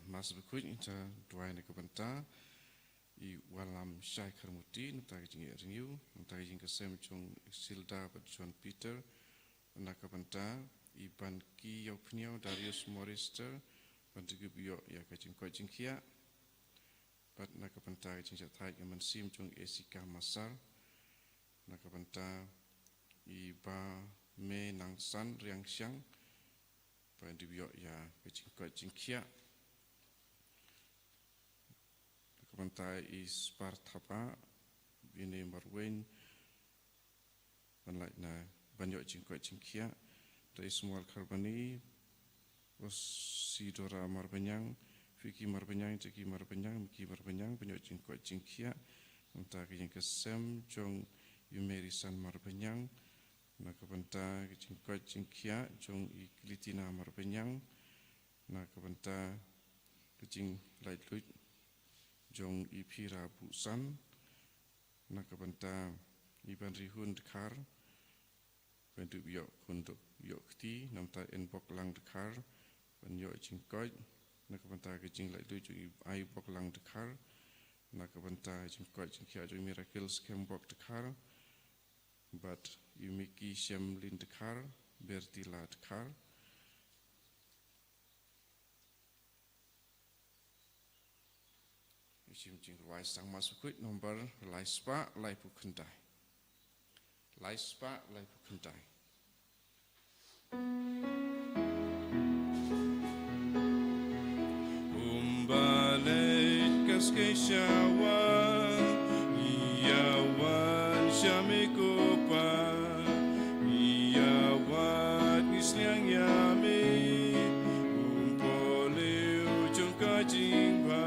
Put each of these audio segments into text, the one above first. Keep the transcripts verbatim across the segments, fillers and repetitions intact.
Mass Bakhuid, ngi sa duwai na ka bynta i Wallam Shai Kharmuti, nangta ka jingïaid renew, nangta ka jingkasem jong Isilda bad John Peter, na ka bynta i Ban Ki Ïawphniaw Darius Morister, ban da ki ba ïoh ïa ka jingkoit jingkhiah, bad na ka bynta ka jingshah thait ka mynsiem jong Esika Masar, na ka bynta i Ba Me Nang San Riang Siang, ban da ki ba ïoh ïa ka jingkoit jingkhiah, na ka bynta i Spar Thapa, Bine Marwein, ban lait na ban ïoh jingkoit jingkhiah, da i Samuel Kharbani, Osidora Marbaniang, Fiki Marbaniang, Jackie Marbaniang, Miki Marbaniang, ban ïoh jingkoit jingkhiah, nangta ka jingkasem jong i Mary San Marbaniang, na ka bynta ka jingkoit jingkhiah jong i Klitina Marbaniang, na ka bynta ka jinglaitluid jong i Phira Busan, na ka bynta i Ban Rihun Dkhar, ban da ki ba ïoh khun duk ïoh kti, nangta Enbok Lang Dkhar, ban ïoh jingkoit, na ka bynta ka jinglaitluid jong i Aibok Lang Dkhar, na ka bynta jingkoit jingkhiah jong i Miracle Skembok Dkhar, bad i Miki Shemlin Dkhar, Bertila Dkhar. Shim jingrwai sang Mass Bakhuid number lai spah laiphew khyndai. Lai spah laiphew khyndai. Kumba leit ka skei shawa, ïa wan sha me ko Pa, ïa wad ngi sliang ïa me, um pohliew jong ka jingbha,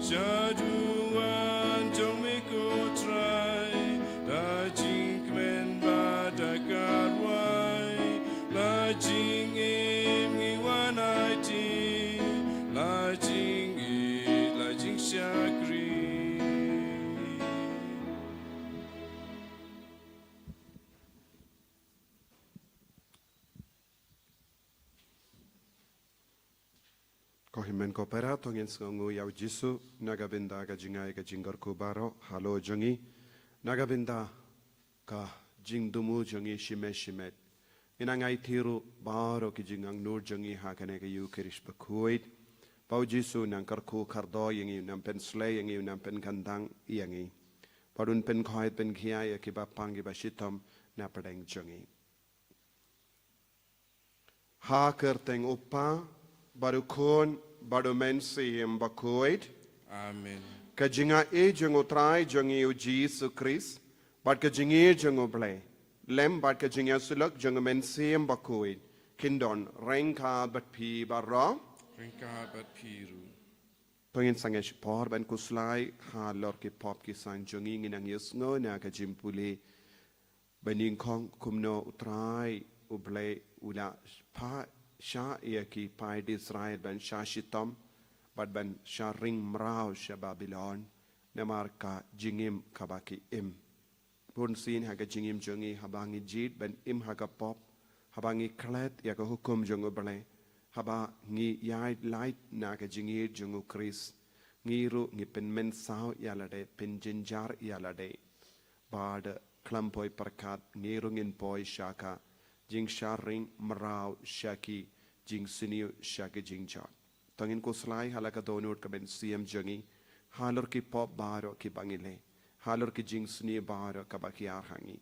sha duwan jong me ko Trai, da jingkmen bad da ka rwai, la jingim ngi wan aiti, la jingïeit, la jingshakri. Ko hynmen ko para, to ngin sngewnguh ïa u Jisu na ka bynta ka jingai ka jingkyrkhu baroh halor jong ngi, na ka bynta ka jingthmu jong ngi shimet shimet. Ngin nang aiti ruh baroh ki jingangnud jong ngi ha kane ka Ïukharist bakhuid, ba u Jisu un nang kyrkhu kyrdoh ïa ngi, un nang pynsleh ïa ngi, un nang pynkhandang ïa ngi, bad un pynkoit pynkhia ïa ki ba pang ki ba shitom na pdeng jong ngi. Ha ka kyrteng u Kpa, bad u Khun, bad u Mynsiem Bakhuid. Amen. Ka jingaiei jong u Trai jong ngi u Jisu Khrist, bad ka jingïeit jong u Blei, lem bad ka jingïasyllok jong u Mynsiem Bakhuid, kin don ryngkat bad phi baroh. Ryngkat bad phi ruh. To ngin sangeh shipor ban khuslai halor ki pop ki saiñ jong ngi. Ngin nang ïohsngew na ka jingpule ba nyngkong kumno u Trai u Blei u la phah sha ïa ki paid Israel ban shah shitom bad ban shah ring mraw sha Babilon namar ka jingim kaba ki im. Bunsien ha ka jingim jong ngi, haba ngi jied ban im ha ka pop, haba ngi klet ïa ka hukum jong u Blei, haba ngi ïaid lait na ka jingïeit jong u Khrist, ngi ruh ngi pynmynsaw ïa lade, pynjynjar ïa lade. Bad khlem poi pyrkhat ngi ruh ngin poi sha ka jingshah ring mraw, sha ki jingsniew, sha ki jingjot. To ngin khuslai ha la ka dohnud ka mynsiem jong ngi halor ki pop baroh kiba ngi leh, halor ki jingsniew baroh kaba ki ïar ha ngi,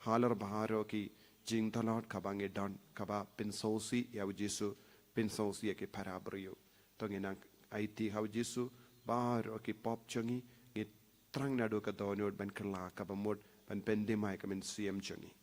halor baroh ki jingtlot kaba ngi don kaba pynsngewsih ïa u Jisu, pynsngewsih ïa ki para briew. To ngin nang aiti ha u Jisu baroh ki pop jong ngi, ngi thrang naduh ka dohnud ban kylla kaba mut ban pyndem ïa ka mynsiem jong ngi.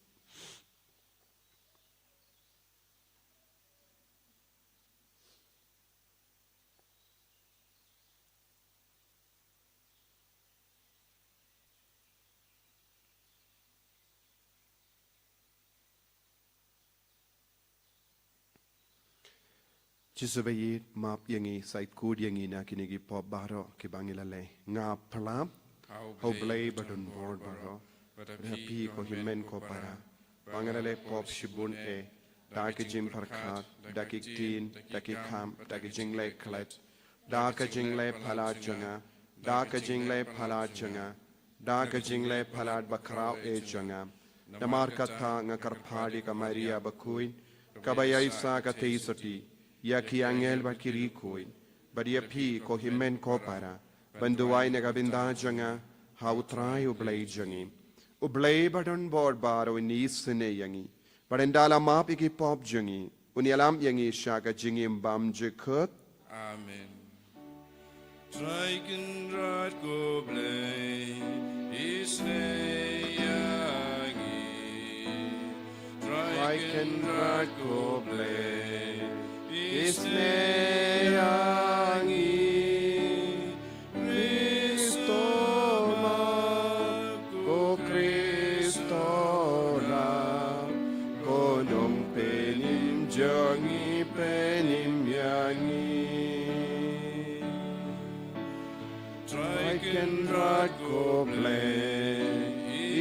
Jisu ba ïeit, map ïa ngi, sa ïeit kut ïa ngi na kine ki pop baroh kiba ngi la leh. Nga pyrshah ha u Blei badonbor baroh, bad ha phi ko hynmen ko para, ba nga la leh pop shibun eh, da ki jingpyrkhat, da ki ktien, da ki kam, da ki jingleh klet, da ka jingleh palat jong nga, da ka jingleh palat jong nga, da ka jingleh palat bakhraw eh jong nga. Namar kata nga kyrpad ïa ka Maria bakhuid, kaba ïaisah ka tei sotti ïa ki angel bad ki riewkhuid, bad ïa phi ko hynmen ko para, ban duwai na ka bynta jong nga ha U Trai U Blei jong ngi. U Blei ba don bor baroh un isynei ïa ngi, bad un da la map ïa ki pop jong ngi, un ïalam ïa ngi sha ka jingim bymjukut. Amen. Trai Kynrad ko Blei, isynei ïa ngi. Trai Kynrad ko Blei, isynei ïa ngi. Khristo map, ko Khristo rap, ko Nongpynim jong ngi, pynim ïa ngi. Trai Kynrad ko Blei,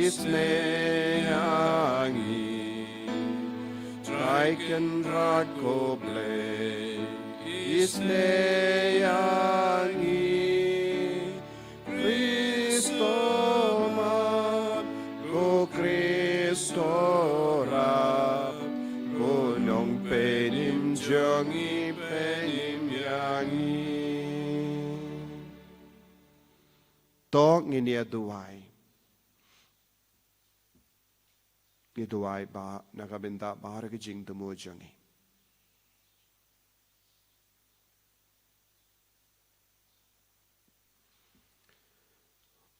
isynei ïa ngi. Trai Kynrad ko Blei, isynei ïa ngi. Khristo map, ko Khristo rap, ko Nongpynim jong ngi, pynim ïa ngi. To ngin ïa duwai. Ngi duwai ba na ka bynta baroh ki jingthmu jong ngi.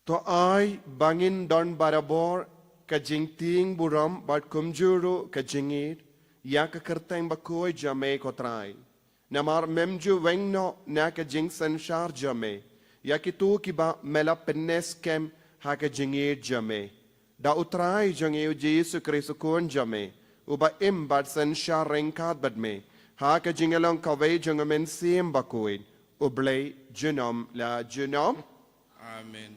To ai ba ngin don barabor ka jingtieng burom bad kumjuh ruh ka jingïeit ïa ka kyrteng bakhuid jong me ko Trai. Namar mem ju weng noh na ka jingsynshar jong me ïa kito kiba me la pynskhem ha ka jingïeit jong me. Da U Trai jong ngi U Jisu Khrist U Khun jong me, uba im bad synshar ryngkat bad me ha ka jinglong kawei jong U Mynsiem Bakhuid, U Blei junom la junom. Amen.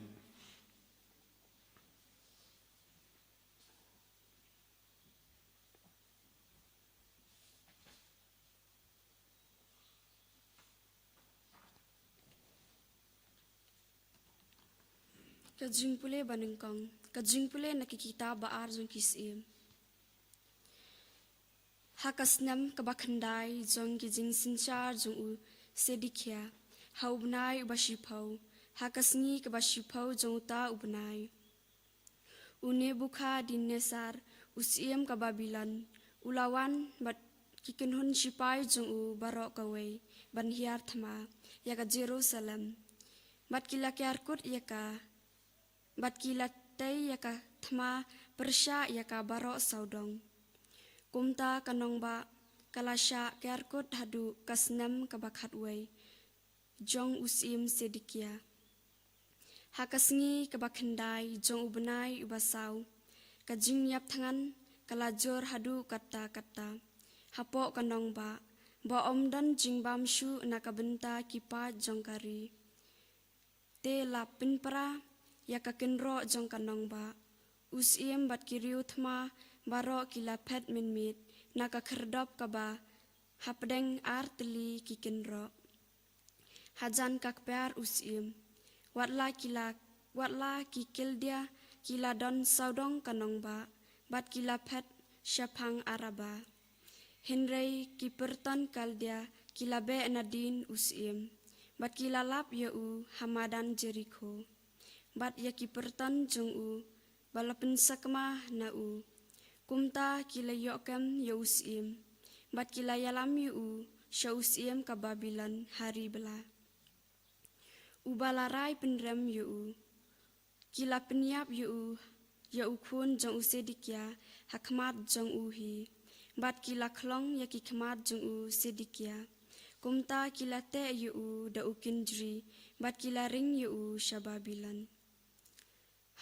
Ka jingpule banyngkong, ka jingpule na ki kitab ba ar jong ki Syiem. Ha ka snem kaba khyndai jong ki jingsynshar jong u Sedekia, ha u bnai uba shiphew, ha ka sngi kaba shiphew jong uta u bnai, u Nebukhadnesar, u syiem ka Babilon, u la wan bad ki kynhun shipai jong u baroh kawei ban hiar thma ïa ka Jerusalem. Bad ki la kiar kut ïa ka, bad ki la tei ïa ka thma pyrshah ïa ka baroh sawdong. Kumta ka nongbah ka la shah kiar kut haduh ka snem kaba khatwei jong u Syiem Sedekia. Ha ka sngi kaba khyndai jong u bnai uba saw, ka jingïap thngan ka la jur haduh katta katta hapoh ka nongbah, ba ym don jingbam shuh na ka bynta ki paid jong ka ri. Te la pynpra ïa ka kynroh jong ka nongbah. U syiem bad ki riew thma baroh ki la phet mynmiet na ka khyrdop kaba hapdeng ar tylli ki kynroh. Hajan ka kper u syiem, wat la ki la, wat la ki Kaldia ki la don sawdong ka nongbah, bad ki la phet shaphang Araba. Hynrei ki pyrton Kaldia ki la beh nadien u syiem, bad ki la lap ïa u ha madan Jerikho, bad ïa ki pyrton jong u ba la pynsakma na u. Kumta ki la ïoh kem ïa u syiem, bad ki la ïalam ïa u sha u syiem ka Babilon ha Ribla, uba la rai pynrem ïa u. Ki la pynïap ïa u, ïa u khun jong u Sedekia, ha khmat jong u hi, bad ki la khlong ïa ki khmat jong u Sedekia. Kumta ki la teh ïa u da u kynjri, bad ki la ring ïa u sha Babilon.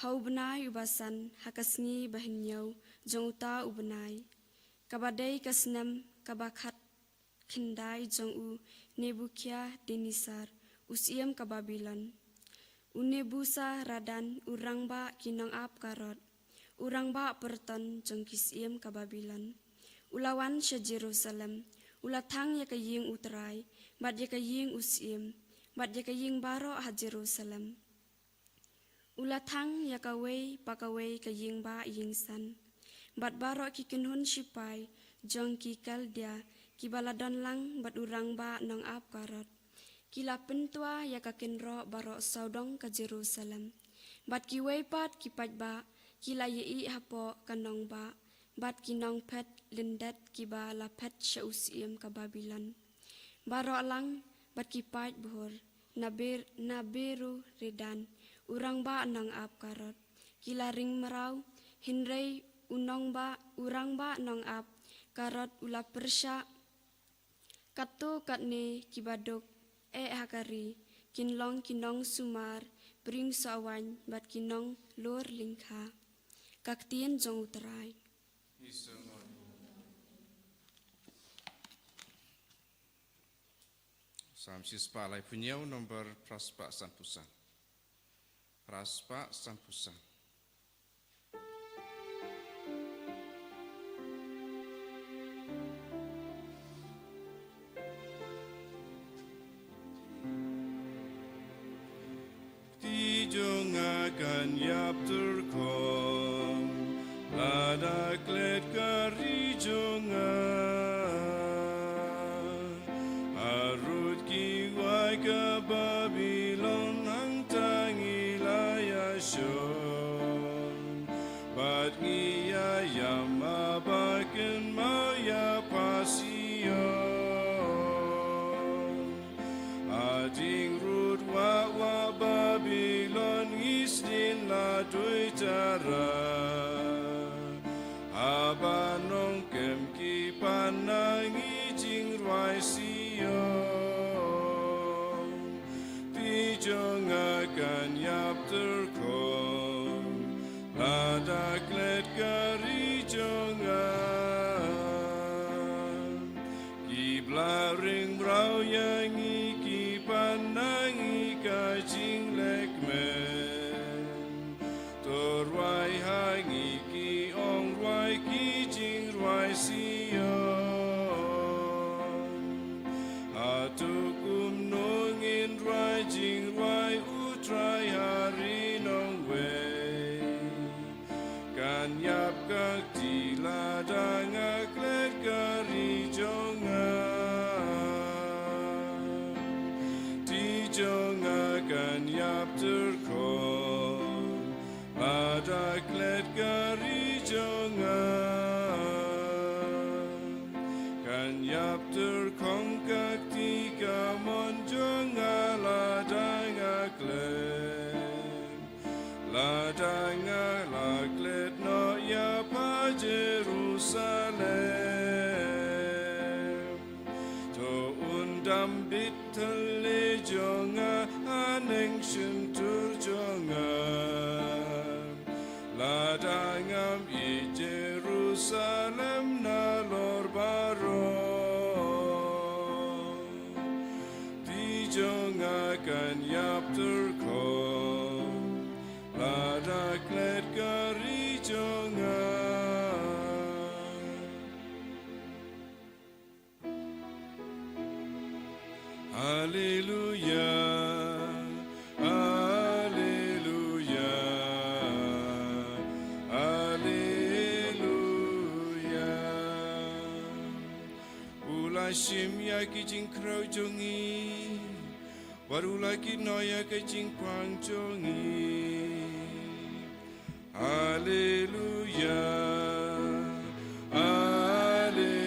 Ha u bnai uba san, ha ka sngi ba hynñiew jong uta u bnai, kaba dei ka snem kaba khat khyndai jong u Nebukhadnesar, u syiem ka Babilon, u Nebusaradan u rangbah ki nongap karod, u rangbah pyrton jong ki syiem ka Babilon, u la wan sha Jerusalem. U la thang ïa ka ïing u Trai bad ïa ka ïing u syiem, bad ïa ka ïing baroh ha Jerusalem. U la thang ïa kawei pa kawei ka ïing bah ïing san, bad baroh ki kynhun shipai jong ki Kaldia kiba la don lang bad u rangbah nongap karot, ki la pyntwa ïa ka kynroh baroh sawdong ka Jerusalem. Bad kiwei pat ki paidbah ki la ïa-ih hapoh ka nongbah, bad ki nongphet lyndet kiba la phet sha u syiem ka Babilon. Baroh lang bad ki paidbah na Ber-, na Beruridan, u rangbah nongap karot, ki la ring mraw, hynrei u nongbah, u rangbah nongap karot u la pyrshah. Katto katne kiba duk eh ha ka ri kin long ki nongsumar, pring sohwaiñ bad ki nonglur lyngkha. Ka ktien jong U Trai. Psalm shispah laiphew hynñiew, number phraspah sanphew san. Phraspah sanphew san. Kti jong nga kan ïap tyrkhong, lada klet ka ri jong nga. Harud ki wai ka Babilon hangta ngi la ïashong. Bad ngi ïa ïam haba kynmaw ïa pha Sion. Hadien rud wah wah Babilon ngi sdien la duh tara. Haba nongkem ki pan na ngi jingrwai Sion. Kti jong nga kan ïap tyrkhong, lada klet ka ri jong nga. Ki bla ring mraw ïa ngi ki pan na ngi ka jingleh kmen. To rwai ha ngi ki ong rwai ki jingrwai Sion. Hato kumno ngin rwai jingrwai U Trai ha ri nongwei. Kan ïap ka kti lada nga klet ka ri jong nga. Kti jong nga kan ïap tyrkhong, lada klet ka ri jong nga. Kan ïap tyrkhong ka kti kamon jong nga lada nga klet. Lada nga la klet noh ïa pha Jerusalem. To un dam bit tylli jong nga haneng shyntur jong nga. Lada ngam ïeit Jerusalem nalor baroh. Kti jong nga kan ïap tyrkhong, lada klet ka ri jong nga. Haleluya, haleluya, haleluya. U la shim ïa ki jingkhrew jong ngi, bad u la kit noh ïa ka jingpang jong ngi. Haleluya, haleluya,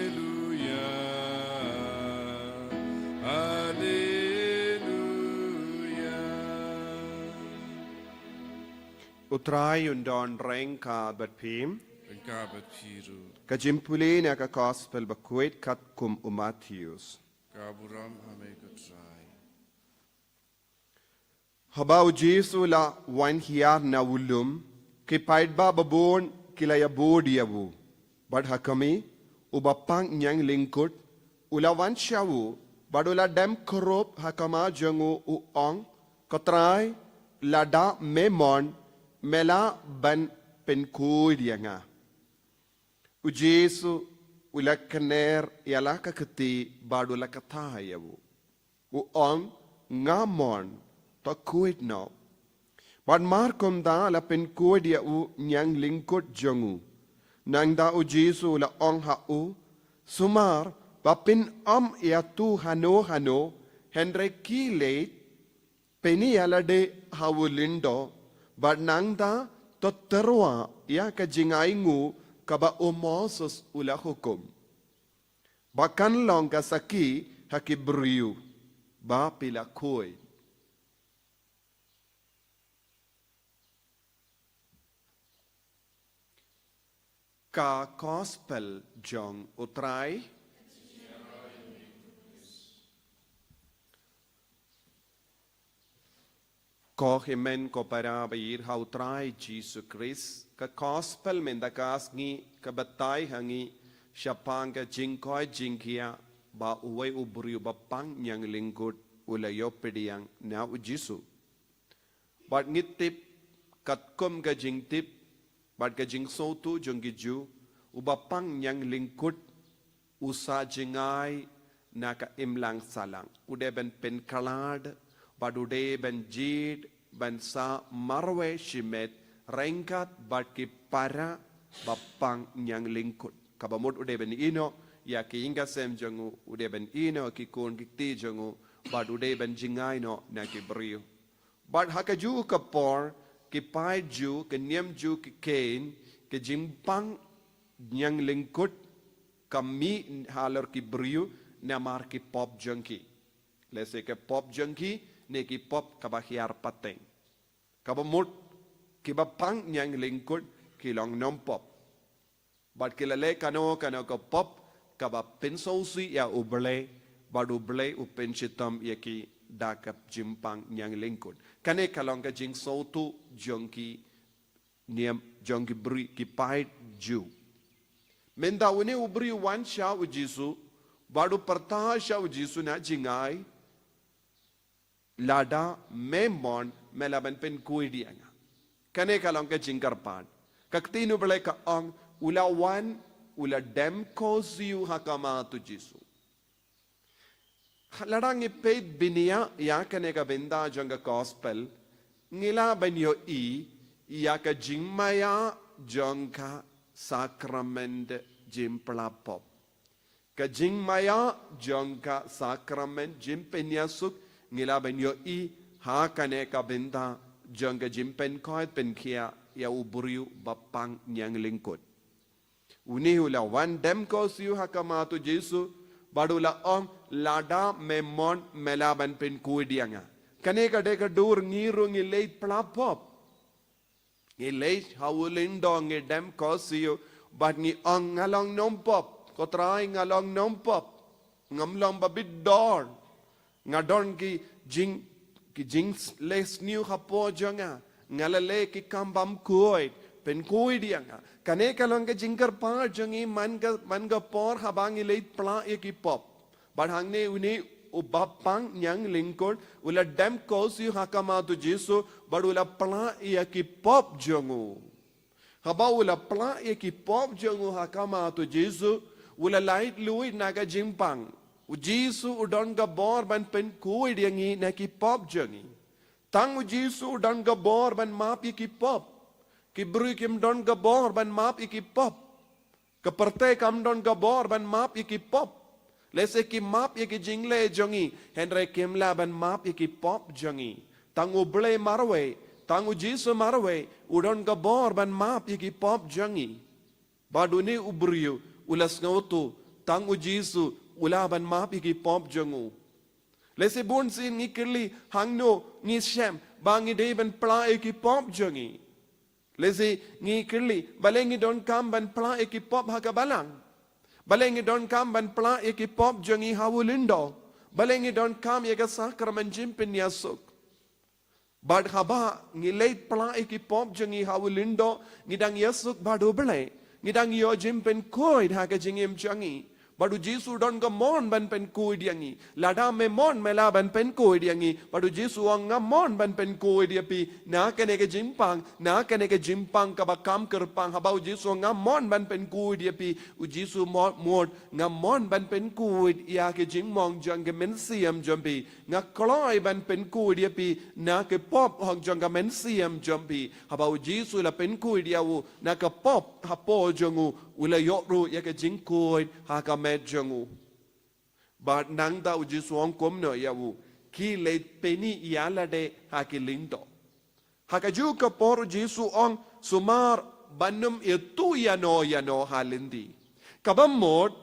haleluya. U Trai un don ryngkat bad phi. Ryngkat bad phi ruh. Ka jingpule na ka Gospel bakhuid katkum u Mathaios. Ka burom ha me ko Trai. Haba u Jisu u la wan hiar na u lum, ki paidbah babun ki la ïabud ïa u. Bad ha khmih, u bapang ñianglyngkut u la wan sha u, bad u la dem kyrpad ha khmat jong u, u ong, Ko Trai, lada me mon, me lah ban pynkhuid ïa nga. U Jisu u la kner ïa la ka kti bad u la kata ïa u. U ong, Nga mon, to khuid noh. Bad mar kumta la pynkhuid ïa u ñianglyngkut jong u. Nangta u Jisu u la ong ha u, sumar ba phin ym ïathuh hano hano, hynrei khie leit, pyni ïa lade ha u lyngdoh, bad nangta to tyrwa ïa ka jingainguh kaba u Moses u la hukum, ba kan long ka sakhi ha ki briew ba phi la khuid. Ka Gospel jong u Trai. Ko hynmen ko para ba ïeit ha u Trai Jisu Khrist, ka Gospel mynta ka sngi ka batai ha ngi shaphang ka jingkoit jingkhiah ba uwei u briew ba pang ñianglyngkut u la ïoh pdiang na u Jisu. Bad ngi tip, katkum ka jingtip bad ka jingsngewthuh jong ki Jiw, u ba pang ñianglyngkut u sah jngai na ka imlang sahlang. U dei ban pynkhlad, bad u dei ban jied ban sah marwei shimet ryngkat bad ki para ba pang ñianglyngkut. Kaba mut u dei ban ïehnoh ïa ki ïing ki sem jong u, u dei ban ïehnoh ki khun ki kti jong u, bad u dei ban jngai noh na ki briew. Bad ha kajuh ka por, ki paid Jiw, ki niam Jiw ki kheiñ, ka jingpang ñianglyngkut ka mih halor ki briew namar ki pop jong ki. Lehse ki pop jong ki ne ki pop kaba hiar pateng. Kaba mut, kiba pang ñianglyngkut ki long nongpop. Bad ki la leh kano kano ka pop kaba pynsngewsih ïa U Blei, bad U Blei u pynshitom ïa ki da ka jingpang ñianglyngkut. Kane ka long ka jingsngewthuh jong ki niam, jong ki briew, ki paid Jiw. Mynta une u briew u wan sha u Jisu, bad u pyrta sha u Jisu na jngai, lada me mon, me lah ban pynkhuid ïa nga. Kane ka long ka jingkyrpad. Ka ktien U Blei ka ong, u la wan, u la dem ko siew ha khmat u Jisu. Lada ngi peit bniah ïa kane ka bynta jong ka Gospel, ngi lah ban ïohi ïa ka jingmaïa jong ka sakramen jingpla pop. Ka jingmaïa jong ka sakramen jingpynïasuk ngi lah ban ïohi ha kane ka bynta jong ka jingpynkoit pynkhiah ïa u briew ba pang ñianglyngkut. Une u la wan dem ko siew ha khmat u Jisu, bad u la ong, lada me mon me lah ban pynkhuid ïa nga. Kane ka dei ka dur ngi ruh ngi leit pla pop. Ngi leit ha u lyngdoh ngi dem ko siew, bad ngi ong nga long nongpop, ko Trai nga long nongpop. Ngam long ba bit dor. Nga don ki jing, ki jingleh sniew hapoh jong nga. Nga la leh ki kam bym khuid, pynkhuid ïa nga. Kane ka long ka jingkyrpad jong ngi man ka, man ka por haba ngi leit pla ïa ki pop. Bad hangne une u ba pang ñianglyngkut, u la dem ko siew ha khmat u Jisu, bad u la pla ïa ki pop jong u. Haba u la pla ïa ki pop jong u ha khmat u Jisu, u la laitluid na ka jingpang. U Jisu u don ka bor ban pynkhuid ïa ngi na ki pop jong ngi. Tang u Jisu u don ka bor ban map ïa ki pop. Ki briew kim don ka bor ban map ïa ki pop. Ka pyrthei kam don ka bor ban map ïa ki pop. Lehse ki map ïa ki jingleh jong ngi, hynrei kim lah ban map ïa ki pop jong ngi. Tang U Blei marwei, tang u Jisu marwei, u don ka bor ban map ïa ki pop jong ngi. Bad une u briew u la sngewthuh, tang u Jisu u lah ban map ïa ki pop jong u. Lehse bun sien ngi kylli, hangno ngi shem ba ngi dei ban pla ïa ki pop jong ngi. Lehse ngi kylli, balei ngi donkam ban pla ïa ki pop ha ka balang? Balei ngi donkam ban pla ïa ki pop jong ngi ha u lyngdoh? Balei ngi donkam ïa ka sakramen jingpynïasuk? Bad haba ngi leit pla ïa ki pop jong ngi ha u lyngdoh, ngi dang ïasuk bad U Blei. Ngi dang ïoh jingpynkhuid ha ka jingim jong ngi. Bad u Jisu don ka mon ban pynkhuid ïa ngi. Lada me mon me lah ban pynkhuid ïa ngi. Bad u Jisu ong nga mon ban pynkhuid ïa phi. Na kane ka jingpang, na kane ka jingpang kaba kham kyrpang. Haba u Jisu ong nga mon ban pynkhuid ïa phi. U Jisu mut, mut, nga mon ban pynkhuid ïa ka jingmong jong ka mynsiem jong phi. Nga kloi ban pynkhuid ïa phi na ka pop hok jong ka mynsiem jong phi. Haba u Jisu la pynkhuid ïa u na ka pop hapoh jong u, u la ïoh ruh ïa ka jingkhuid ha ka met jong u. Bad nangta u Jisu ong kumno ïa u, khie leit pyni ïa lade ha ki lyngdoh. Ha kajuh ka por u Jisu ong sumar ban ym ïathuh ïano ïano ha lynti. Kaba mut,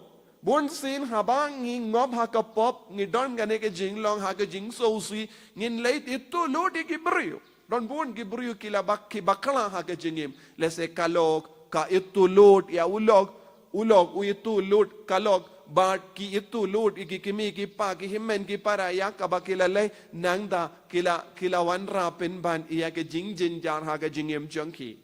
bunsien haba ngi ngop ha ka pop ngi don kane ka jinglong ha ka jingsngewsih ngin leit ïathuh lut ïa ki briew. Don bun ki briew ki la bak, ki bakla ha ka jingim. Lehse ka lok ka ïathuh lut ïa u lok, u lok u ïathuh lut ka lok, bad ki ïathuh lut ïa ki kmie ki kpa, ki hynmen ki para ïa kaba ki la leh, nangta ki la, ki la wanrah pynban ïa ka jingjynjar ha ka jingim jong ki.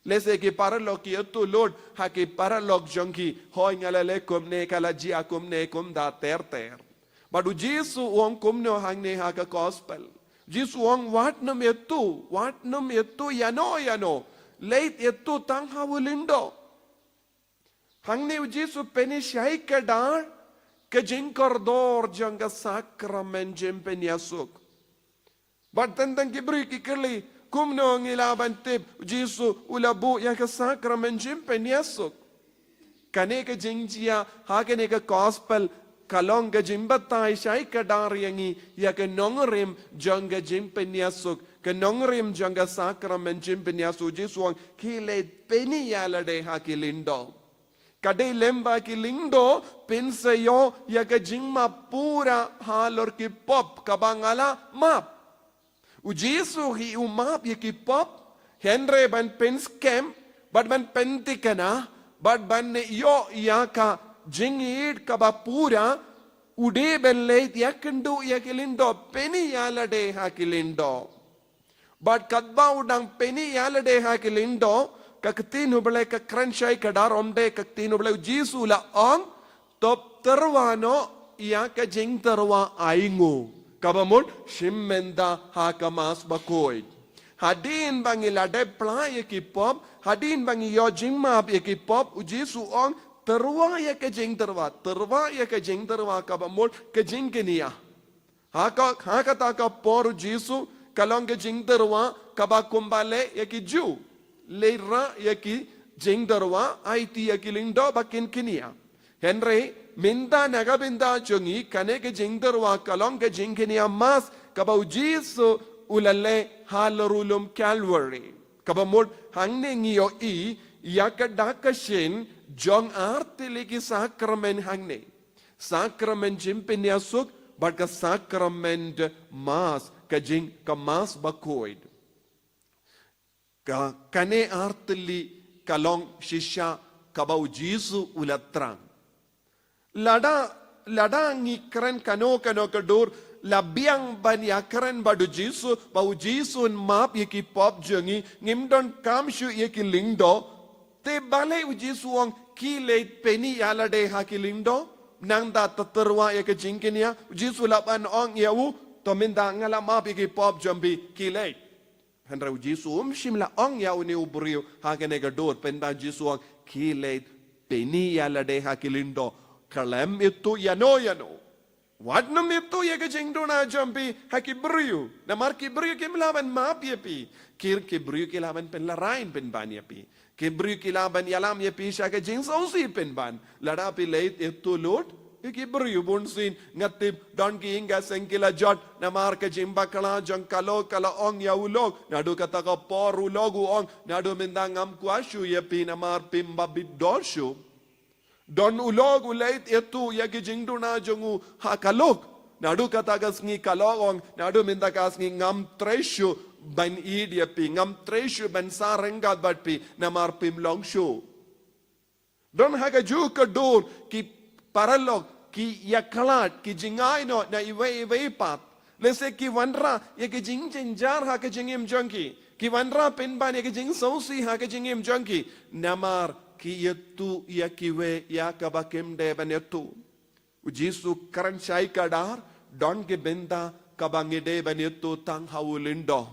Lehse ki paralok ki ïathuh lut ha ki paralok jong ki, hooid nga la leh kumne, ka la jia kumne kumta ter ter. Bad u Jisu u ong kumno hangne ha ka gospel. Jisu u ong wat nym ïathuh, wat nym ïathuh ïano ïano. Leit ïathuh tang ha u lyngdoh. Hangne u Jisu u pyni shai kdar ka jingkordor jong ka sakramen jingpynïasuk. Bad teng teng ki briew ki kylli, kumno ngi lah ban tip u Jisu u la buh ïa ka sakramen jingpynïasuk. Kane ka jingjia ha kane ka gospel ka long ka jingbatai shai kdar ïa ngi ïa ka nongrim jong ka jingpynïasuk, ka nongrim jong ka sakramen jingpynïasuk. U Jisu u ong khie leit pyni ïa lade ha ki lyngdoh. Ka dei lem ba ki lyngdoh pynsaw ïa ka jingmap pura halor ki pop kaba nga la map. U Jisu hi u map ïa ki pop, hynrei ban pynskhem, bad ban pynthikna, bad ban ïoh ïa ka jingïeit kaba pura, u dei ban leit ïakynduh ïa ki lyngdoh, pyni ïa lade ha ki lyngdoh. Bad katba u dang pyni ïa lade ha ki lyngdoh, ka ktien u Blei ka kren shai kdar, ym dei ka ktien u Blei, u Jisu u la ong, to tyrwa noh ïa ka jingtyrwa ainguh. Kaba mut shim mynta ha ka Mass Bakhuid. Hadien ba ngi la dep pla ïa ki pop, hadien ba ngi ïoh jingmap ïa ki pop, u Jisu u ong tyrwa ïa ka jingtyrwa, tyrwa ïa ka jingtyrwa kaba mut ka jingkñia. Ha ka, ha kata ka por u Jisu ka long ka jingtyrwa kaba kumba leh ïa ki Jiw. Leit rah ïa ki jingtyrwa, aiti ïa ki lyngdoh ba kin kñia. Hynrei mynta na ka bynta jong ngi kane ka jingtyrwa ka long ka jingkñia Mass kaba u Jisu u la leh halor u lum Calvary. Kaba mut hangne ngi ïohi ïa ka dak ka shin jong ar tylli ki sakramen hangne. Sakramen jingpynïasuk bad ka sakramen Mass, ka jing ka Mass Bakhuid. Ka, kane ar tylli ka long shisha kaba u Jisu u la thrang. Lada, lada ngi kren kano kano ka dur, la biang ban ïakren bad u Jisu, ba u Jisu un map ïa ki pop jong ngi, ngim donkam shuh ïa ki lyngdoh, te balei u Jisu u ong khie leit pyni ïa lade ha ki lyngdoh, nangta to tyrwa ïa ka jingkñia, u Jisu lah ban ong ïa u, to mynta nga la map ïa ki pop jong phi, khie leit. Hynrei u Jisu um shym la ong ïa une u briew ha kane ka dur, pynban u Jisu u ong khie leit pyni ïa lade ha ki lyngdoh, khlem ïathuh ïano ïano. Wat nym ïathuh ïa ka jingduna jong phi ha ki briew. Namar ki briew kim lah ban map ïa phi. Ki, ki briew ki lah ban pynlarai pynban ïa phi. Ki briew ki lah ban ïalam ïa phi sha ka jingsngewsih pynban. Lada phi leit ïathuh lut ïa ki briew, bunsien nga tip don ki ïing ka seng ki la jot namar ka jingbakla jong ka lok, ka la ong ïa u lok. Naduh kata ka por u lok u ong, naduh mynta ngam kwah shuh ïa phi namar phim babit dor shuh. Don u lok u leit ïathuh ïa ki jingduna jong u ha ka lok. Naduh kata ka sngi ka lok u ong, naduh mynta ka sngi ngam trei shuh ban ïeit ïa phi, ngam trei shuh ban sah ryngkat bad phi namar phim long shuh. Don ha kajuh ka dur ki paralok, ki ïakhlad, ki jngai noh na iwei iwei pat. Lehse ki wanrah ïa ki jingjynjar ha ka jingim jong ki. Ki wanrah pynban ïa ki jingsngewsih ha ka jingim jong ki. Namar ki ïathuh ïa kiwei ïa kaba kim dei ban ïathuh. U Jisu kren shai kdar, don ki bynta kaba ngi dei ban ïathuh tang ha u lyngdoh.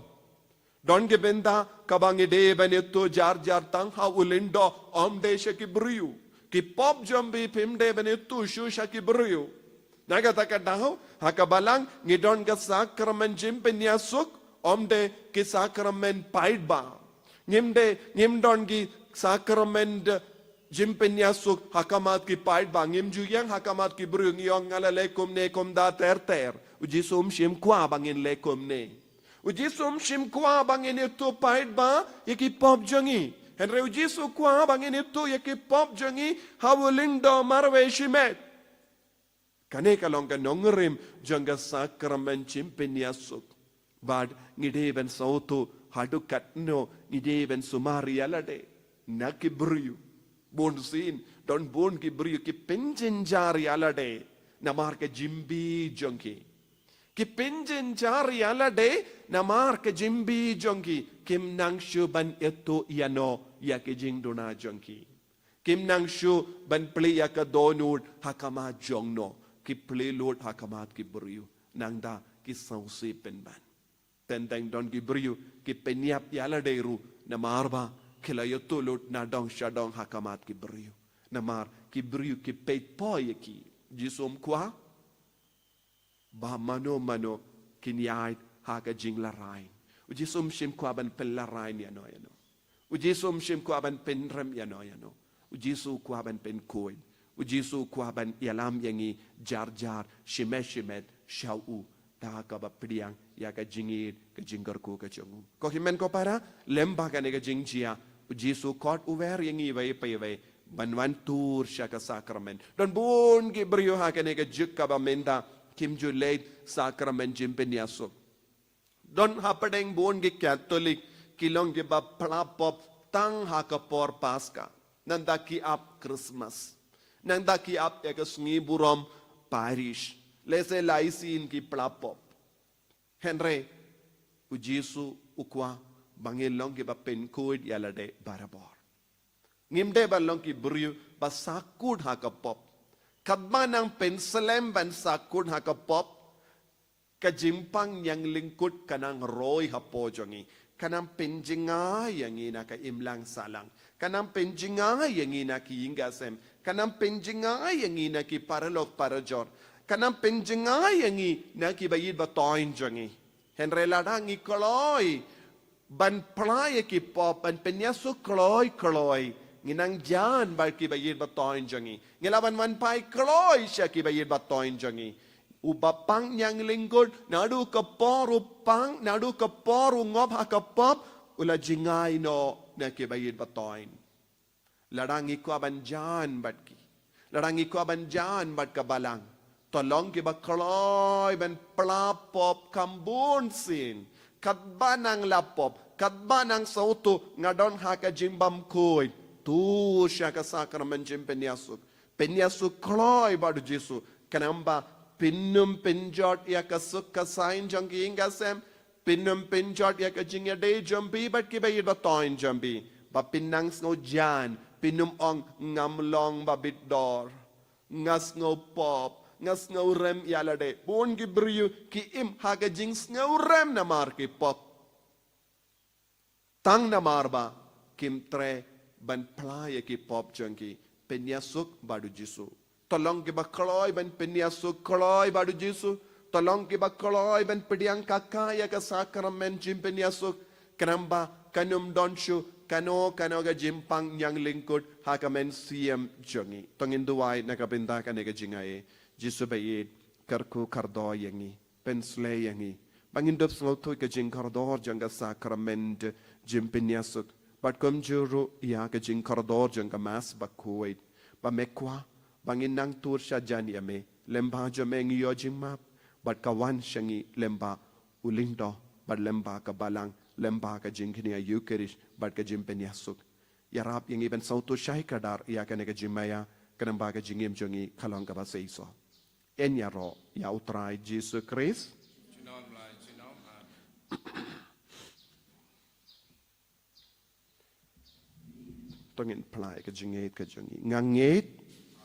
Don ki bynta kaba ngi dei ban ïathuh jar jar tang ha u lyngdoh, ym dei sha ki briew. Ki pop jong phi phim dei ban ïathuh shuh sha ki briew. Na kata ka daw, ha ka balang ngi don ka sakramen jingpynïasuk, ym dei ki sakramen paidbah. Ngim dei, ngim don ki sakramen jingpynïasuk ha khmat ki paidbah. Ngim ju ïeng ha khmat ki briew ngi ong nga la leh kumne kumta ter ter. U Jisu um shim kwah ba ngin leh kumne. U Jisu um shim kwah ba ngin ïathuh paidbah ïa ki pop jong ngi. Hynrei u Jisu kwah ba ngin ïathuh ïa ki pop jong ngi ha u lyngdoh marwei shimet. Kane ka long ka nongrim jong ka sakramen jingpynïasuk. Bad ngi dei ban sngewthuh haduh katno ngi dei ban sumar ïa lade na ki briew. Bun sien don bun ki briew ki pynjynjar ïa lade namar ka jingbi jong ki. Ki pynjynjar ïa lade namar ka jingbi jong ki, kim nang shuh ban ïathuh ïano ïa ki jingduna jong ki. Kim nang shuh ban plie ïa ka dohnud ha khmat jongno, ki plie lut ha khmat ki briew. Nangta ki sngewsih pynban. Teng teng don ki briew ki pynïap ïa lade ruh namar ba ki la ïathuh lut na dong sha dong ha khmat ki briew. Namar ki briew ki peit poi ïa ki. Jisu um kwah ba mano mano kin ïaid ha ka jinglarai. U Jisu um shim kwah ban pynlarai ïano ïano. U Jisu um shim kwah ban pynrem ïano ïano. U Jisu kwah ban pynkhuid. U Jisu kwah ban ïalam ïa ngi jar jar shimet shimet sha u, da kaba pdiang ïa ka jingïeit ka jingkyrkhu ka jong u. Ko hynmen ko para, lem bad kane ka jingjia, u Jisu khot u wer ïa ngi iwei pa iwei ban wan tur sha ka sakramen. Don bun ki briew ha kane ka juk kaba mynta kim ju leit sakramen jingpynïasuk. Don hapdeng bun ki Katholik ki long kiba pla pop tang ha ka por Paska. Nangta ki ap Christmas. Nangta ki ap ïa ka sngi burom parish. Lehse lai sien ki pla pop. Hynrei u Jisu u kwah ba ngin long kiba pynkhuid ïa lade barabor. Ngim dei ban long ki briew ba sahkut ha ka pop. Katba nang pynslem ban sahkut ha ka pop, ka jingpang ñianglyngkut ka nang roi hapoh jong ngi. Ka nang pynjngai ïa ngi na ka imlang sahlang. Ka nang pynjngai ïa ngi na ki ïing ki sem. Ka nang pynjngai ïa ngi na ki paralok parajor. Ka nang pynjngai ïa ngi na kiba ïeit ba thoiñ jong ngi. Hynrei lada ngi kloi ban pla ïa ki pop, ban pynïasuk kloi kloi, ngi nang jan bad kiba ïeit ba thoiñ jong ngi. Ngi lah ban wan phai kloi sha kiba ïeit ba thoiñ jong ngi. Uba pang ñianglyngkut naduh ka por u pang, naduh ka por u ngop ha ka pop, u la jngai noh na kiba ïeit ba thoiñ. Lada ngi kwah ban jan bad ki, lada ngi kwah ban jan bad ka balang, to long kiba kloi ban pla pop kham bun sien. Katba nang lap pop, katba nang sngewthuh nga don ha ka jingbymkhuid, tur sha ka sakramen jingpynïasuk. Pynïasuk kloi bad u Jisu. Khnang ba phin ym pynjot ïa ka suk ka saiñ jong ki ïing ki sem, phin ym pynjot ïa ka jingïadei jong phi bad kiba ïeit ba thoiñ jong phi. Ba phin nang sngew jan, phin ym ong ngam long ba bit dor. Nga sngew pop, nga sngew rem ïa lade. Bun ki briew ki im ha ka jingsngew rem namar ki pop. Tang namar ba kim treh ban pla ïa ki pop jong ki, pynïasuk bad u Jisu. To long kiba kloi ban pynïasuk kloi bad u Jisu. To long kiba kloi ban pdiang kaka ïa ka sakramen jingpynïasuk. Khnang ba kan ym don shuh kano kano ka jingpang ñianglyngkut ha ka mynsiem jong ngi. To ngin duwai na ka bynta kane ka jingai. Jisu ba ïeit, kyrkhu kyrdoh ïa ngi. Pynsleh ïa ngi ba ngin dup sngewthuh ka jingkordor jong ka sakramen jingpynïasuk, bad kumjuh ruh ïa ka jingkordor jong ka Mass bakhuid. Ba me kwah ba ngin nang tur sha jan ïa me, lem bad jong me ngi ïoh jingmap, bad ka wan sha ngi lem bad u lyngdoh, bad lem bad ka balang, lem bad ka jingkñia Eucharist bad ka jingpynïasuk. Ïarap ïa ngi ban sngewthuh shai kdar ïa kane ka jingmaïa, khnang ba ka jingim jong ngi ka long kaba seisoh. Yn ïaroh ïa u Trai Jisu Khrist. Junom la, junom la. To ngin pynlait ka jingngeit ka jong ngi. Nga ngeit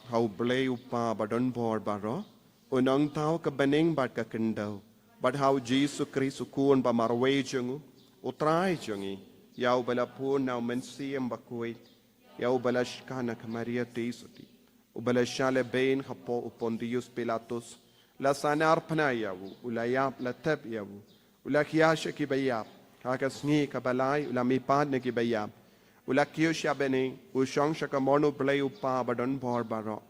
ha U Blei U Kpa ba don bor baroh, U Nongthaw ka bneng bad ka khyndew, bad ha U Jisu Khrist U Khun ba marwei jong U, U Trai jong ngi, ïa uba la bun na U Mynsiem Bakhuid, ïa uba la shngaiñ na ka Maria Theisotti, uba la shah lehbeiñ hapoh u Pontius Pilatus, la sahnarphna ïa u, u la ïap, la tep ïa u, u la khia sha ki baïap, ha ka sngi kaba lai u la mihpat na ki baïap, u la kiew sha bneng, u shong sha kamon U Blei U Kpa ba don bor baroh.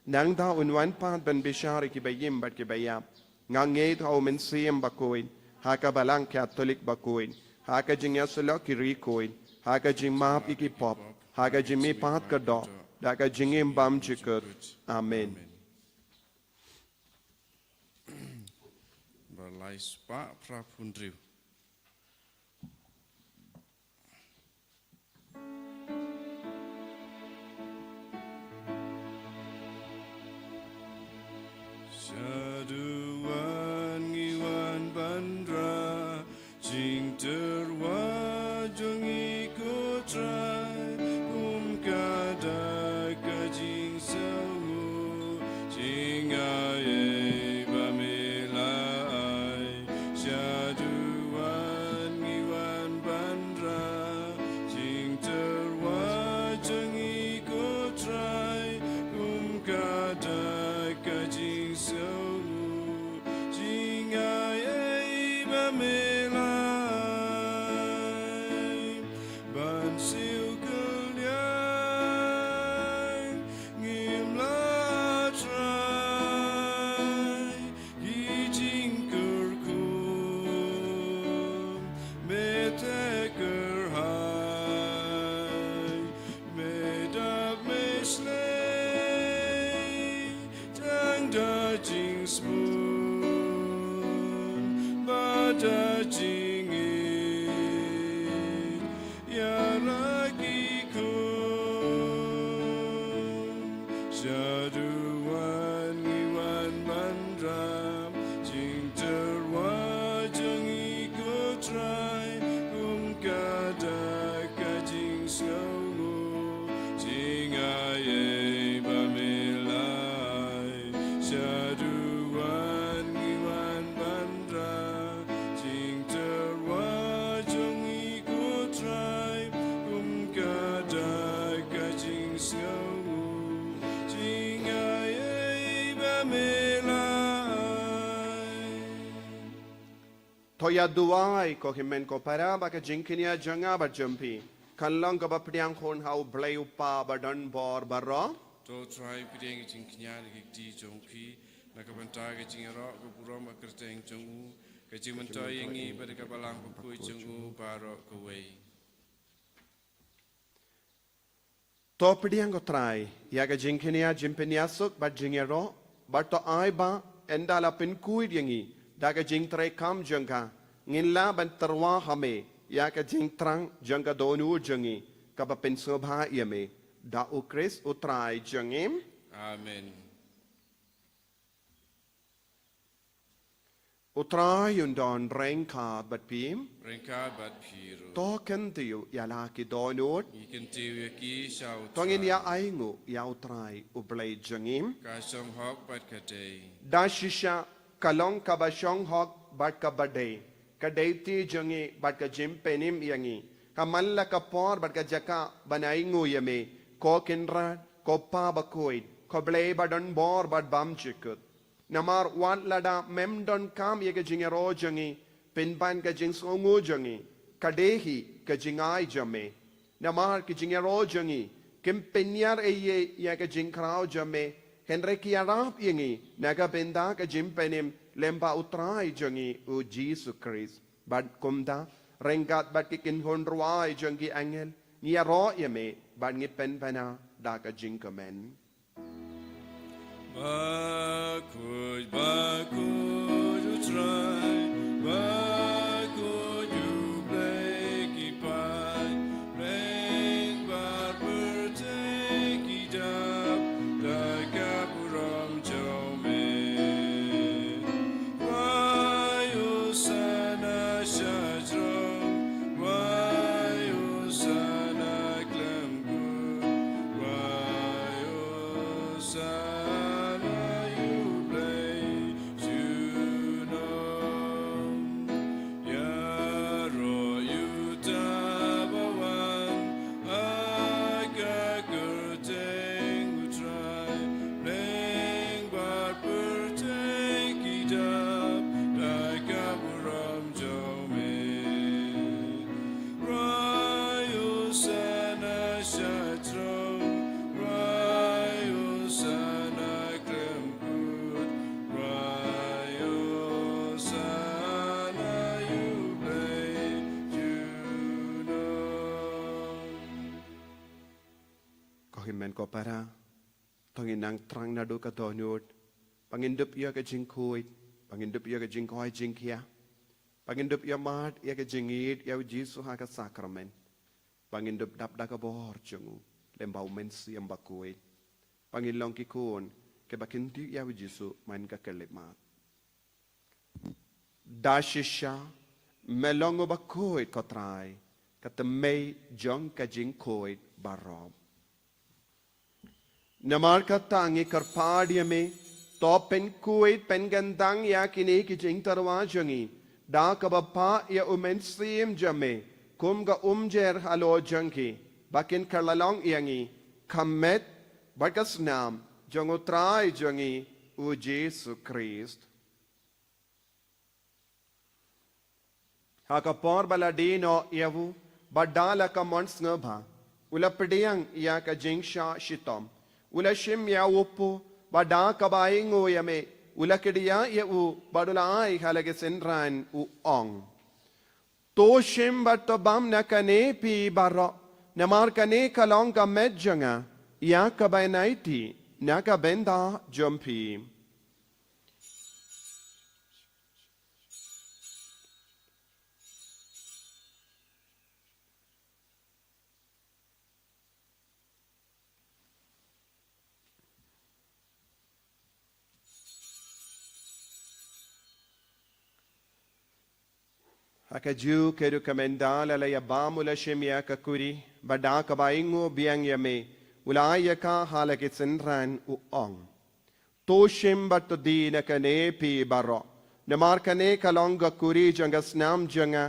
Nangta un wan pat ban bishar ïa ki baïm bad ki baïap. Nga ngeit ha U Mynsiem Bakhuid, ha ka Balang Katholik bakhuid, ha ka jingïasyllok ki riewkhuid, ha ka jingmap ïa ki pop, ha ka jingmihpat ka doh, da ka jingim bymjukut. Amen. Ba lai spah phra phew hynriew. Shaduh wan ngi wan ban rah jingtyrwa jong ngi ko Trai, kum ka dak ka jingsngew jingaiei ba me la ai. Shaduh wan ngi wan ban rah jingtyrwa jong ngi ko Trai, kum ka dak ka jingsngew jingaiei ba me la ai. Ban siew kylliang ngim la trai ki jingkyrkhu, me theh kyrhai, me dap me shlei, tang da jingsmun bad da jingngeit ïa la ki khun. Shaduh wan ngi wan ban rah jingtyrwa jong ngi ko Trai, kum ka dak ka jingsngew jingaiei ba me la ai. Shaduh wan ngi wan ban rah jingtyrwa jong ngi ko Trai, kum ka dak ka jingsngew jingaiei ba me la ai. To ïa duwai ko hynmen ko para ba ka jingkñia jong nga bad jong phi kan long kaba pdiang khun ha U Blei U Kpa ba don bor baroh. To Trai pdiang ka jingkñia na ki kti jong phi, na ka bynta ka jingïaroh ka burom ka kyrteng jong u, ka jingmyntoi ïa ngi bad ka Balang Bakhuid jong u baroh kawei. To pdiang ko Trai ïa ka jingkñia, jingpynïasuk bad jingïaroh, bad to ai ba ynda la pynkhuid ïa ngi da ka jingtrei kam jong ka, ngin lah ban tyrwa ha me ïa ka jingthrang jong ka dohnud jong ngi, kaba pynsngewbha ïa me. Da U Khrist U Trai jong ngi. Amen. U Trai un don ryngkat bad phi. Ryngkat bad phi ruh. To kyntiew ïa la ki dohnud. Ngi kyntiew ïa ki sha U Trai. To ngin ïa ainguh ïa U Trai U Blei jong ngi. Ka shong hok bad ka dei. Da shisha ka long kaba shong hok bad kaba dei, ka dei ti jong ngi bad ka jingpynim ïa ngi, ha man la ka por bad ka jaka ban ainguh ïa me, ko Kynrad, ko Kpa Bakhuid, ko Blei ba don bor bad bymjukut. Namar wat lada mem donkam ïa ka jingïaroh jong ngi pynban ka jingsngewnguh jong ngi, ka dei hi ka jingai jong me. Namar ki jingïaroh jong ngi kim pynïar ei ei ïa ka jingkhraw jong me, hynrei ki ïarap ïa ngi na ka bynta ka jingpynim lem bad U Trai jong ngi U Jisu Khrist. Bad kumta, ryngkat bad ki kynhun rwai jong ki angel, ngi ïaroh ïa me bad ngi pynbna da ka jingkmen. Bakhuid, bakhuid U Trai, bakhuid U Blei ki paid, ring bad pyrthei ki dap da ka burom jong me. Wai Hosana sha jrong, wai Hosana khlem kut. Ko para, to ngin nang thrang naduh ka dohnud, ba ngin dup ïa ka jingkhuid, ba ngin dup ïa ka jingkoit jingkhiah, ba ngin dup ïa mad ïa ka jingïeit ïa u Jisu ha ka sakramen, ba ngin dup dap da ka bor jong u, lem bad u Mynsiem Bakhuid, ba ngin long ki khun kiba kyntiew ïa u Jisu man ka khyllipmat. Da shisha me long uba khuid, ko Trai, ka tymmen jong ka jingkhuid baroh. Namar kata ngi kyrpad ïa me, to pynkhuid pynkyntang ïa kine ki jingtyrwa jong ngi da kaba phah ïa u Mynsiem jong me kum ka umjer halor jong ki, ba kin kylla long ïa ngi ka met bad ka snam jong u Trai jong ngi u Jisu Khrist. Ha ka por ba la die noh ïa u, bad da la ka mon sngewbha, u la pdiang ïa ka jingshah shitom, u la shim ïa u kpu, bad da kaba ainguh ïa me, u la kdiah ïa u, bad u la ai ha la ki synran, u ong: To shim bad to bam na kane phi baroh, namar kane ka long ka met jong nga, ïa kaba yn aiti na ka bynta jong phi. Ha kajuh ka rukom, ynda la la ïa bam, u la shim ïa ka kuri, bad da kaba ainguh biang ïa me, u la ai ïa ka ha la ki synran, u ong: To shim bad to die na kane phi baroh, namar kane ka long ka kuri jong ka snam jong nga,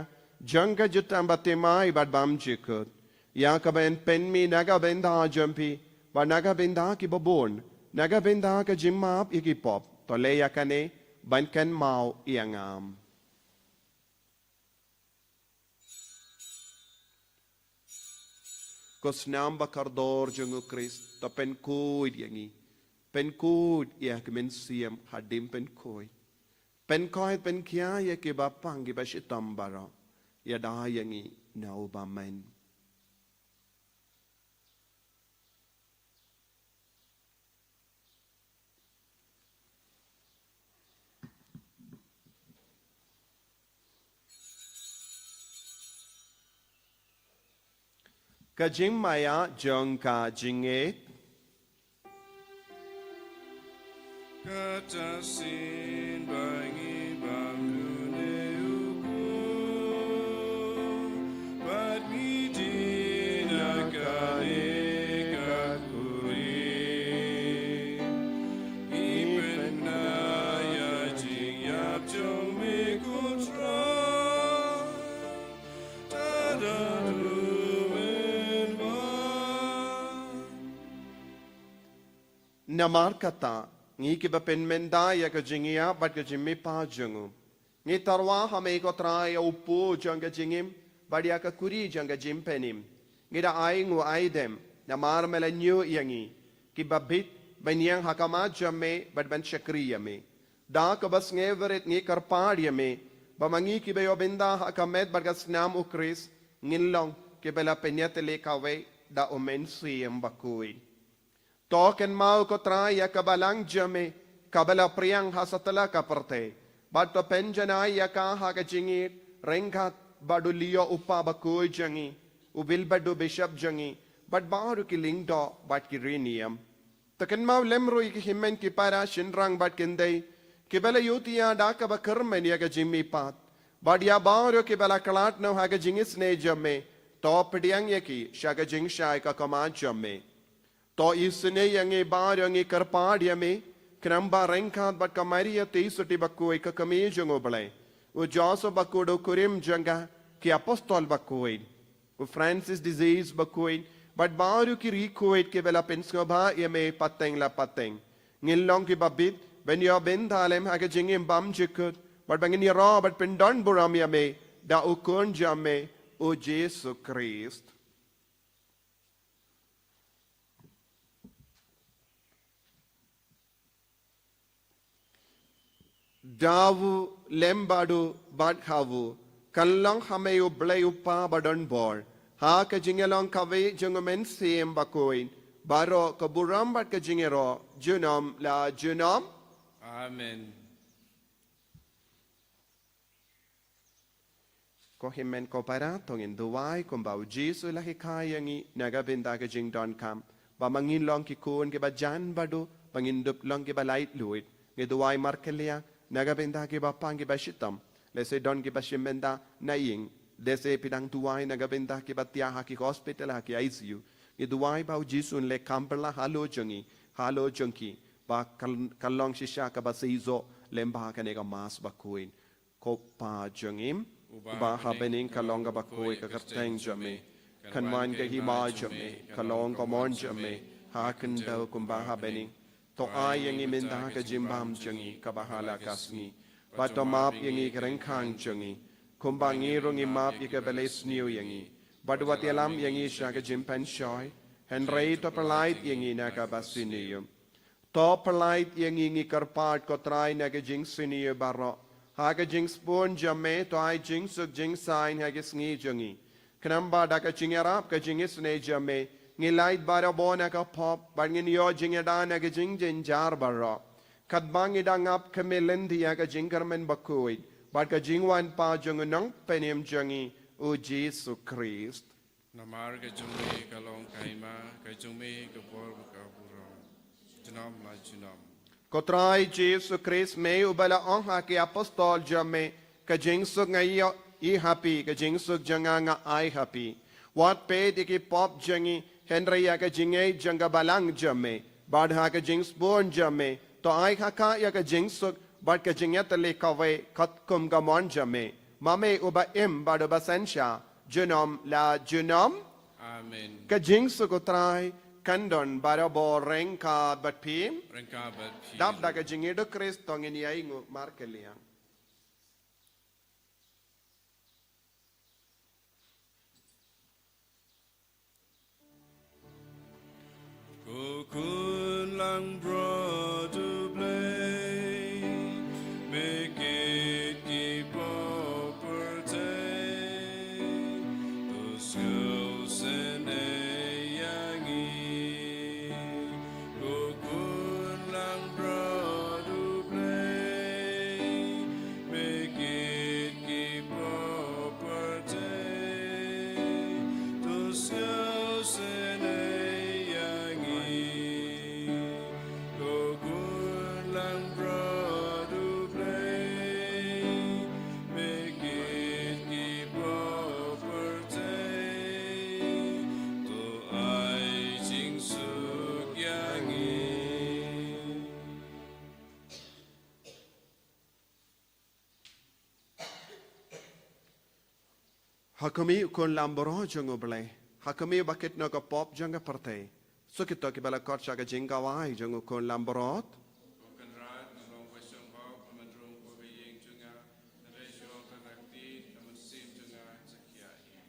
jong ka jutang bathymmai bad bymjukut, ïa kaba yn pynmih na ka bynta jong phi bad na ka bynta kiba bun, na ka bynta ka jingmap ïa ki pop. To leh ïa kane ban kynmaw ïa nga. Ko snam ba kordor jong u Khrist, to pynkhuid ïa ngi. Pynkhuid ïa ka mynsiem hadien pynkhuid. Pynkhuid pynkhiah ïa kiba pang, kiba shitom baroh. Ïada ïa ngi na u bymman. Ka jingmaïa jong ka jingngeit. Kata shisien ba ngi bam dune u kpu, bad ngi die na kane ka kuri, ngi pynbna ïa ka jingïap jong me, ko Trai, tad haduh me wan. Namar kata, ngi kiba pynmynta ïa ka jingïap bad ka jingmihpat jong u, ngi tyrwa ha me, ko Trai, ïa u kpu jong ka jingim bad ïa ka kuri jong ka jingpynim. Ngi da ainguh aidem, namar me la ñiew ïa ngi kiba bit ban ïeng ha khmat jong me bad ban shakri ïa me. Da kaba sngewrit ngi kyrpad ïa me, ba ma ngi kiba ïoh bynta ha ka met bad ka snam u Khrist, ngin long kiba la pynïatylli kawei da u Mynsiem Bakhuid. To kynmaw, ko Trai, ïa ka balang jong me kaba la pdiang ha satlak ka pyrthei, bad to pynjanai ïa ka ha ka jingïeit ryngkat bad u Leo u kpa bakhuid jong ngi, u Wilbert u bishop jong ngi, bad baroh ki lyngdoh bad ki riewniam. To kynmaw lem ruh ïa ki hynmen, ki para, shynrang bad kynthei kiba la ïohthiah da kaba kyrmen ïa ka jingmihpat, bad ïa baroh kiba la khlad noh ha ka jingisynei jong me. To pdiang ïa ki sha ka jingshai ka khmat jong me. To isynei ïa ngi baroh, ngi kyrpad ïa me, khnang ba ryngkat bad ka Maria Theisotti bakhuid, ka kmie jong u Blei, u Joseph bakhuid, u kurim jong ka, ki apostol bakhuid, u Francis de Sales bakhuid, bad baroh ki riewkhuid kiba la pynsngewbha ïa me pateng la pateng, ngin long kiba bit ban ïoh bynta lem ha ka jingim bymjukut, bad ba ngin ïaroh bad pyndonburom ïa me da u Khun jong me, u Jisu Khrist. Da u lem bad u bad ha u, kan long ha me U Blei U Kpa badonbor, ha ka jingïalong kawei jong U Mynsiem Bakhuid, Baroh ka burom bad ka jingïaroh junom la junom. Amen. Ko hynmen ko para, to ngin duwai kumba u Jisu u la hikai ïa ngi na ka bynta ka jingdonkam, ba ma ngin long ki khun kiba jan bad u, ba ngin dup long kiba laitluid. Ngi duwai markylliang na ka bynta kiba pang kiba shitom, lehse don kiba shim bynta na ïing, lehse phi dang duwai na ka bynta kiba thiah ha ki hospital, ha ki I C U. Ngi duwai ba u Jisu un leh kam pyrshah halor jong ngi, halor jong ki, ba kan, kan long shisha kaba seisoh lyngba kane ka Mass bakhuid. Ko Pa jong ngi uba ha bneng, ka long kaba khuid ka kyrteng jong me. Kan wan ka hima jong me, ka long ka mon jong me ha khyndew kumba ha bneng. To ai ïa ngi mynta ka jingbam jong ngi kaba ha la ka sngi. Bad to map ïa ngi ki ryngkang jong ngi, kumba ngi ruh ngi map ïa kiba leh sniew ïa ngi. Bad wat ïalam ïa ngi sha ka jingpynshoi, hynrei to pyllait ïa ngi na kaba sniew. To pyllait ïa ngi, ngi kyrpad ko Trai, na ka jingsniew baroh. Ha ka jingsbun jong me to ai jingsuk jingsaiñ ha ki sngi jong ngi. Khnang ba da ka jingïarap ka jingisynei jong me, ngin lait barabor na ka pop, bad ngin ïoh jingïada na ka jingjynjar baroh. Katba ngi dang ap khmih lynti ïa ka jingkyrmen bakhuid bad ka jingwan pat jong u Nongpynim jong ngi, u Jisu Khrist. Namar ka jong me ka long ka hima, ka jong me ka bor bad ka burom, junom la junom. Ko Trai Jisu Khrist, me uba la ong ha ki apostol jong me, ka jingsuk nga ïoh ïa phi, ka jingsuk jong nga nga ai ha phi. Wat peit ïa ki pop jong ngi, hynrei ïa ka jingngeit jong ka balang jong me. Bad ha ka jingsbun jong me to ai ha ka ïa ka jingsuk bad ka jingïatylli kawei katkum ka mon jong me. Ma me uba im bad uba synshar junom la junom. Amen. Ka jingsuk u Trai kan don barabor ryngkat bad phi. Ryngkat bad phi. Dap da ka jingïeit u Khrist to ngin ïainguh markylliang. Ko Khun langbrot U Blei, me kit ki pop pyrthei, to sngewsynei ïa ngi. Ko Khun langbrot U Blei, me kit ki pop pyrthei, to sngewsynei ïa ngi. Ko Khun langbrot U Blei, me kit ki pop pyrthei, to ai jingsuk ïa ngi. Ha khmih u Khun langbrot jong U Blei, ha khmih ba kit noh ka pop jong ka pyrthei. Suk ïa kito kiba la khot sha ka jingkawei jong u Khun langbrot. Ko Kynrad, ngi long ba shong bok, ba man rung ko ba ïing jong nga, hynrei shuwa ba nga kti, ka mynsiem jong nga sa khia hi.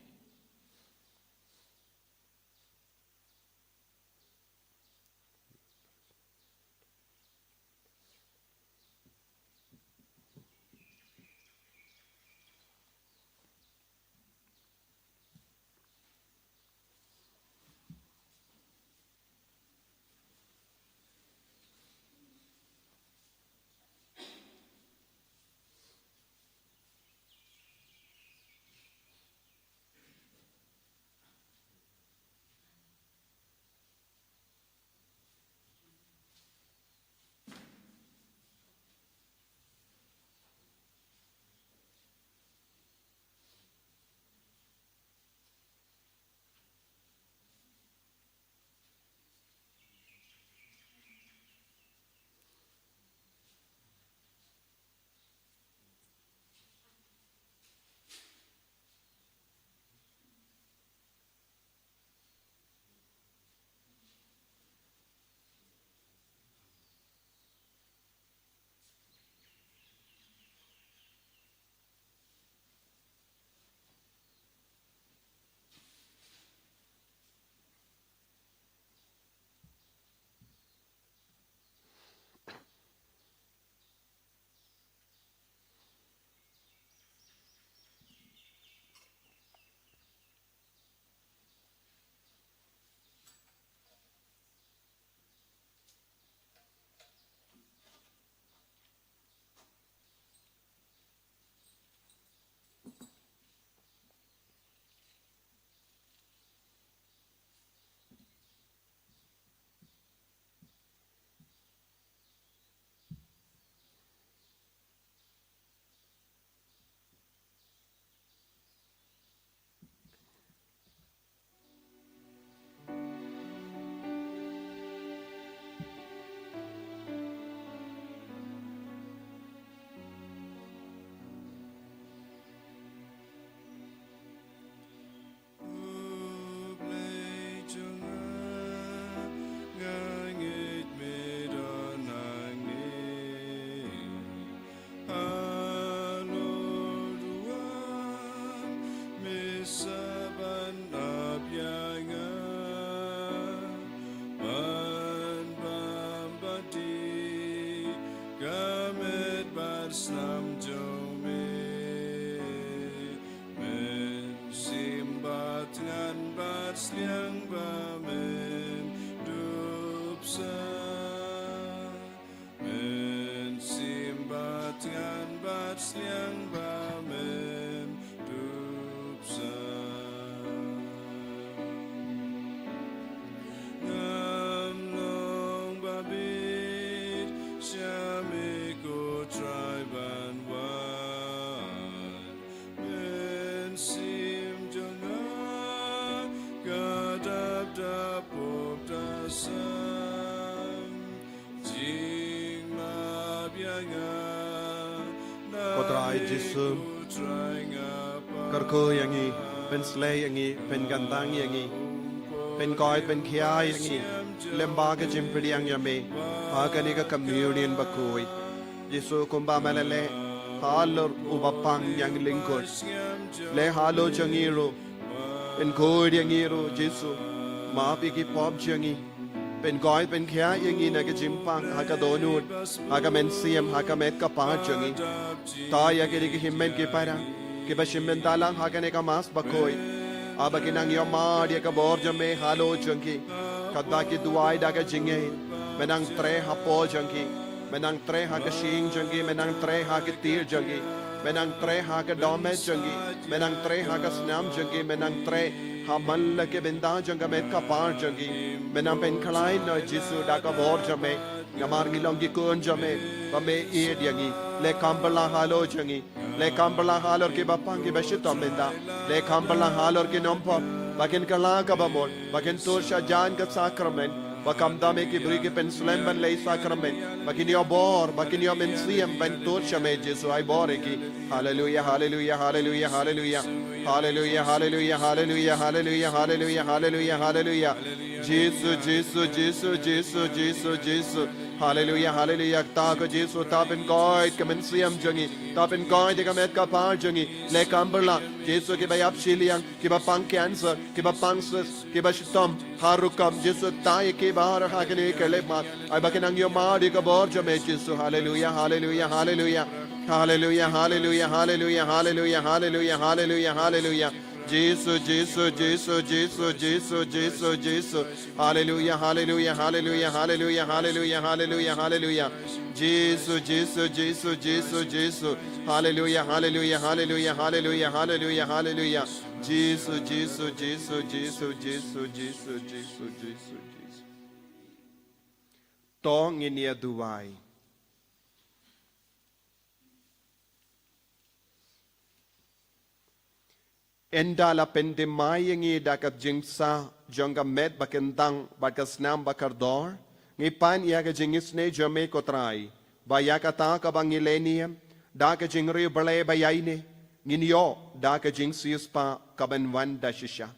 Ko Trai Jisu, kyrkhu ïa ngi, pynsleh ïa ngi, pynkyntang ïa ngi, pynkoit pynkhia ïa ngi lyngba ka jingpdiang ïa me ha kane ka communion bakhuid. Jisu, kumba me la leh halor uba pang ïa ngi lyngkot, leh halor jong ngi ruh, pynkhuid ïa ngi ruh Jisu, map ïa ki pop jong ngi, pynkoit pynkhia ïa ngi na ka jingpang ha ka dohnud, ha ka mynsiem, ha ka met ka phad jong ngi. To ïa kine ki hynmen ki para kiba shim bynta lang ha kane ka Mass bakhuid, haba ki nang ïohmad ïa ka bor jong me halor jong ki, katba ki duwai da ka jingngeit, me nang treh hapoh jong ki, me nang treh ha ka shyieng jong ki, me nang treh ha ka tiar jong ki, me nang treh ha ka dohmed jong ki, me nang treh ha ka snam jong ki, me nang treh ha man la ki bynta jong ka met ka phad jong ki. Me nang pynkhlaiñ noh Jisu da ka bor jong me, namar ngi long ki khun jong me ba me ïeit ïa ngi. Leh kham bha halor jong ngi, leh kham bha halor kiba pang kiba shitom bynta, leh kham bha halor ki nongpop, ba kin kylla kaba mut, ba kin tur sha jaiñ ka sakramen, ba khamtam ïa ki briew ki pynslem ban leh sakramen, ba kin ïoh bor, ba kin ïoh mynsiem ban tur sha me Jisu. Ai bor ïa ki. Haleluia, haleluia, haleluia, haleluia. Haleluia, haleluia, haleluia, haleluia, haleluia, haleluia, haleluia. Jisu, Jisu, Jisu, Jisu, Jisu, Jisu. Haleluia, haleluia. Kata ko Jisu, to pynkoit ka mynsiem jong ngi, to pynkoit ïa ka met ka phad jong ngi. Leh kham bha Jisu, kiba ïap shiliang, kiba pang cancer, kiba pang cyst, kiba shitom ha rukom, Jisu, to ïa ki baroh ha kane ka lehmat. Ai ba kin nang ïohmad ïa ka bor jong me Jisu. Haleluia, haleluia, haleluia. Haleluia, haleluia, haleluia, haleluia, haleluia, haleluia, haleluia. Jisu, Jisu, Jisu, Jisu, Jisu, Jisu, Jisu. Haleluia, haleluia, haleluia, haleluia, haleluia, haleluia, haleluia. Jisu, Jisu, Jisu, Jisu, Jisu. Haleluia, haleluia, haleluia, haleluia, haleluia, haleluia. Jisu, Jisu, Jisu, Jisu, Jisu, Jisu, Jisu, Jisu, Jisu. To ngin ïa duwai. Ynda la pynthymmai ïa ngi da ka jingsah jong ka met ba kyntang bad ka snam ba kordor, ngi pan ïa ka jingisynei jong me ko Trai, ba ïa kata kaba ngi leh ne em, da ka jingriewblei ba ïaineh, ngin ïoh da ka jingsiewspah kaban wan da shisha.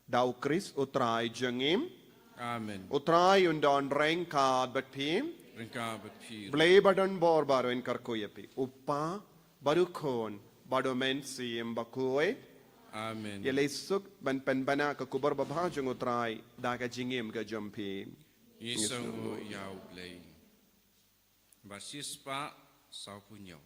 Da U Khrist U Trai jong ngi. Amen. U Trai un don ryngkat bad phi. Ryngkat bad phi. Blei ba don bor baroh un kyrkhu ïa phi. U Kpa, bad U Khun, bad U Mynsiem Bakhuid. Amen. Ïaleh suk ban pynbna ka khubor babha jong U Trai da ka jingim ka jong phi. Ngi sngewnguh ïa U Blei. Ba shispah sawphew hynñiew.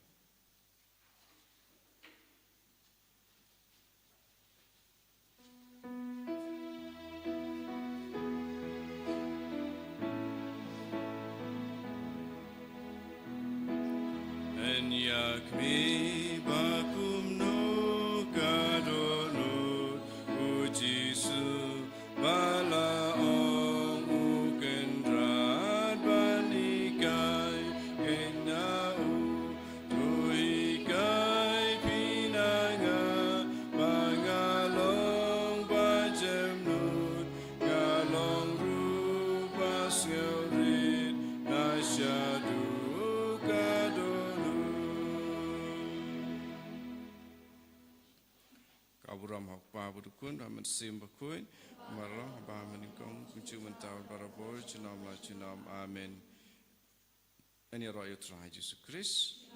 Yn ïa kmie ba kumno ka dohnud, U Jisu, ba la ong U Kynrad ban hikai, kynja U to hikai phi na nga, ba nga long ba jemnud, nga long ruh ba sngewrit, na shaduh ka dohnud. Ka burom ha U Kpa bad U Khun bad U Mynsiem Bakhuid, kumba la long ha ba mynnyngkong, kumjuh mynta bad barabor, junom la junom. Amen. Yn ïaroh ïa U Trai Jisu Khrist.